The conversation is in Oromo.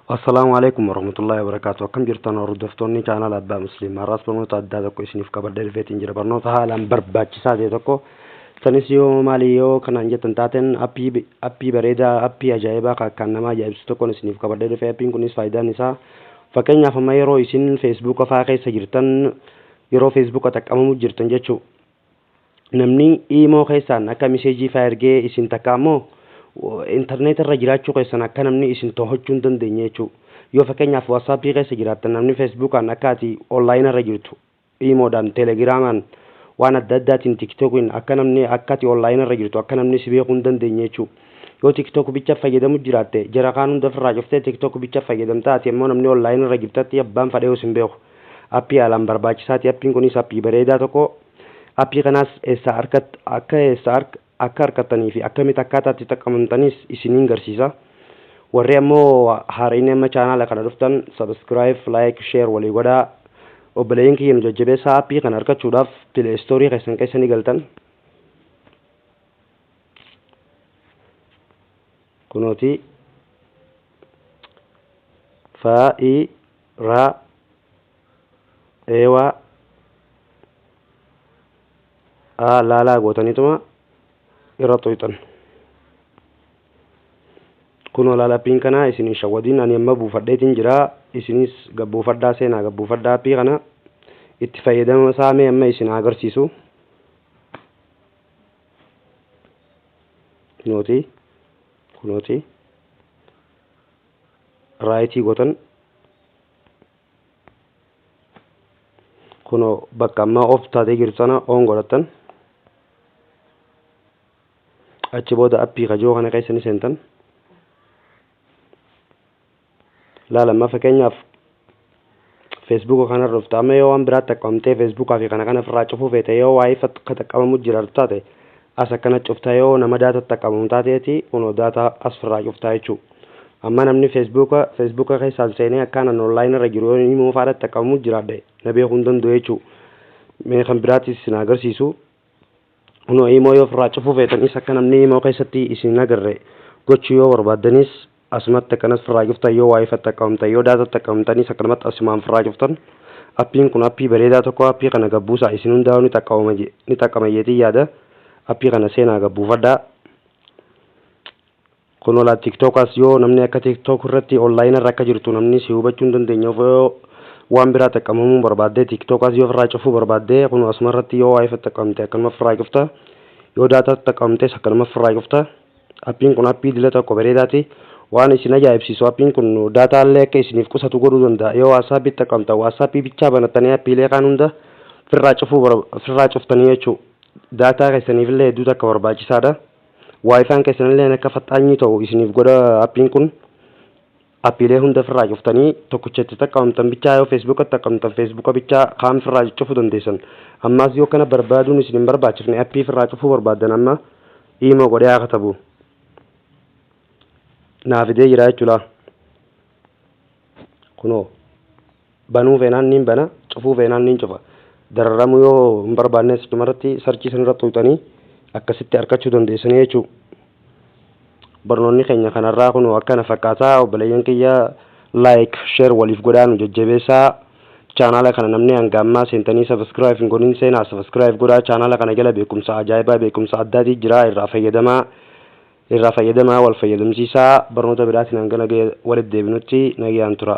Assalaamu alaikum warahmatullahi wabarakaatu. Akkam jirtan hordoftoonni chaanaala Abbaa Musliim. Har'as barnoota addaa tokko isiniif qabadhee dhufeetiin jira. Barnoota haalaan barbaachisaa ta'e tokko. Sanis yoo maali yoo kanaan jettan taateen appii bareedaa, appii ajaa'ibaa kan akkaan nama ajaa'ibsu tokkoon isiniif qabadhee dhufe. Appiin kunis faayidaan isaa fakkeenyaaf amma yeroo isin feesbuuka faa keessa jirtan, yeroo feesbuuka xaqqamamu jirtan jechuu, namni iimoo keessaan akka miseejii faa ergee isin takka ammoo intarneet irra jiraachuu keessan akka namni isin to'achuu hin dandeenye jechuu. Yoo fakkeenyaaf waatsaappii keessa jiraattan, namni feesbuukaan akka ati onlaayinii irra jirtu, iimoodhaan, teelegiraamaan, waan adda addaatiin, tiktookiin akka namni akka ati onlaayinii irra jirtu akka namni si beekuu hin dandeenye jechuu. Yoo tiktook bicha fayyadamu jiraatte, jara kaan hunda ofirraa cuftee tiktook bicha fayyadamta, ati ammoo namni onlaayinii irra jirtatti abbaan fadhee sin beeku. Appii haalaan barbaachisaati. Appiin kunis appii bareedaa tokko. Appii kanaas eessa arkat akka eessa akka arkattanii fi akkamitti akkaataa itti xaqqamamtanis isiniin garsiisa. Warri ammoo haara'inni amma chaanaala kana dhuftan, subscribe, like, share walii godhaa. Obboleeyyan kiyya, nu jajjabeessaa. Appii kana argachuudhaaf Play Store keessan keessa ni galtan. Kunooti, faa i raa eewaa a laalaa gootaniituma irra xuyxan. Kunoo laala, appiin kana isin hin shawwadiin, ani amma buufadheetiin jira. Isinis gabbuufadhaa, seenaa gabbuufadhaa. Appii kana itti fayyadama isaa mee amma isin agarsiisu. Kunooti, kunooti, right gootan. Kunoo bakka amma off taatee jirtu sana on godhattan. Achi booda appii kajoo kana keessa ni seentan. Laala, amma fakkeenyaaf feesbuuka kanarra dhufta. Amma yoo waan biraatti xaqqabamtee feesbuukaa fi kana kana ofirraa cufuu feete, yoo waa'ee xaqqabamu jiraatu taate, as akkana cufta. Yoo nama data xaqqabamu taateeti, kunoo data as ofirraa cuftaa jechuu. Amma namni feesbuuka keessaan seenee akkaan online irra jiru yoo immoo faadha xaqqabamu jiraadhe na beekuu hin danda'u jechuu. Mee kan biraattis isin agarsiisu. Kunoo imoo yoo ofirraa cufuu feetanis, akka namni imoo keessatti isin agarre gochuu yoo barbaaddanis, asumatti akkanas ofirraa cuftan. Yoo waa'ee xaqqabamtan, yoo data xaqqabamtanis, akkanumatti asumaan ofirraa cuftan. Appiin kun appii bareedaa tokko. Appii kana gabbuusaa, isin hundaa'u ni xaqqabama, ni xaqqama jeetii yaada. Appii kana seenaa gabbuufadhaa. Kun olaa tiktookaas yoo namni akka tiktook irratti online irra akka jirtu namni si hubachuu hin dandeenye, yoo waan biraa xaqqabamuu barbaaddee, tiktookaas yoo ofirraa cufuu barbaaddee, kun asuma irratti yoo waa'ee xaqqabamte akkanuma ofirraa cufta. Yoo data xaqqabamtes akkanuma ofirraa cufta. Appiin kun appii dila tokko bareedaati. Waan isin ajaa'ibsiisu, appiin kun data illee akka isiniif qusatu godhuu danda'a. Yoo waatsaappii xaqqabamtan, waatsaappii bichaa banattanii appiilee kaan hunda ofirraa cufuu, ofirraa cuftanii jechuu. Data keessaniif illee hedduu takka barbaachisaadha. WiFi'n keessanillee akka faxxaanyii ta'u isiniif godha appiin kun. Appiilee hunda ofirraa cuftanii tokkicha itti xaqqabamtan bichaa, yoo feesbuuka xaqqabamtan feesbuuka bichaa, kaan ofirraa cufuu dandeessan. Ammaas yoo kana barbaaduun isin hin barbaachifne, appii ofirraa cufuu barbaaddan, amma iimoo godhee haa katabu, naa fidee jira jechuudha. Kunoo banuu feenaan niin bana, cufuu feenaan niin cufa. Dararamuu yoo hin barbaannes achumarratti search sanirra tuqxanii akkasitti argachuu dandeessanii jechuudha. Barnoonni keenya kanarraa kun akkana fakkaataa. Obboleeyyan kiyya, like, share waliif godhaa, nu jajjabeessaa. Chaanaala kana namni hanga ammaa seentanii subscribe hin godhin, seenaa subscribe godhaa. Chaanaala kana jala beekumsa ajaa'ibaa, beekumsa addaatii jira. Irraa fayyadamaa, irraa fayyadamaa, wal fayyadamsiisaa. Barnoota biraatiin hanga nagaya walitti deebinutti nagayaan tura.